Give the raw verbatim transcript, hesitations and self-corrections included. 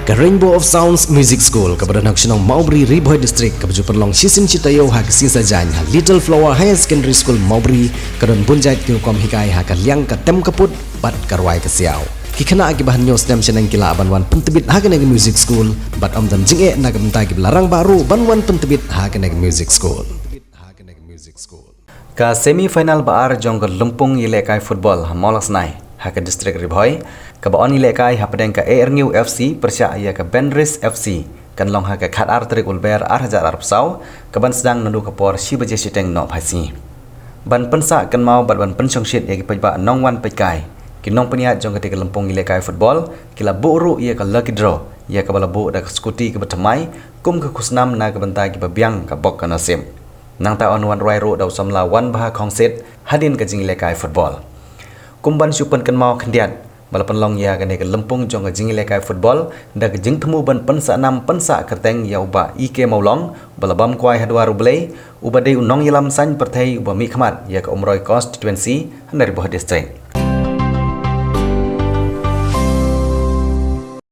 Ka Rainbow of Sounds Music School kaba don ha ka shnong Mawbri, Ri Bhoi District, kaba ju pynlong shisien shi taïew ha ka sngi Saitjaiñ ha Little Flower Higher Secondary School Mawbri, ka don bun jait ki rukom hikai ha ka liang ka tem ka put bad ka rwai ka siaw. Ki khynnah kiba hynñiew snem shaneng ki lah ban wan pyntbit ha kane ka music school bad ym don jingeh na ka bynta kiba la rangbah ruh ban wan pyntbit ha kane ka music school. Ka semi final ba ar jong ka lympung ïalehkai football ha Mawlasnai ha ka district Ri Bhoi, kaba yn ïalehkai hapdeng ka Ïewrngiew F C pyrshah ïa ka Benris F C, kan long ha ka khatar tarik u Lber ar hajar arphew saw, kaban sdang naduh ka por shi baje shiteng nohphai sngi. Ban pynsah kynmaw bad ban pynshongshit ïa ki paidbah nongwan peitkai, ki nongpynïaid jong katei ka lympung ïalehkai football ki la buh ruh ïa ka lucky draw, ïa kaba la buh da ka scooty kaba thymmai kum ka khusnam na ka bynta kiba biang ka bok ka nasib. Nangta yn wan rwai ruh da u samla Wanbha Khongsit hadien ka jingïalehkai football. Kum ban shu pynkynmaw khyndiat, ba la pynlong ïa kane ka lympung jong ka jingïalehkai football da ka jingthmu ban pynsah nam pynsah kyrteng ïa u Bah E K Mawlong, ba la bam kwai ha dwar U Blei, uba dei u nongïalam saiñ pyrthei uba mihkhmat ïa ka Umroi constituency ha Ri Bhoi District.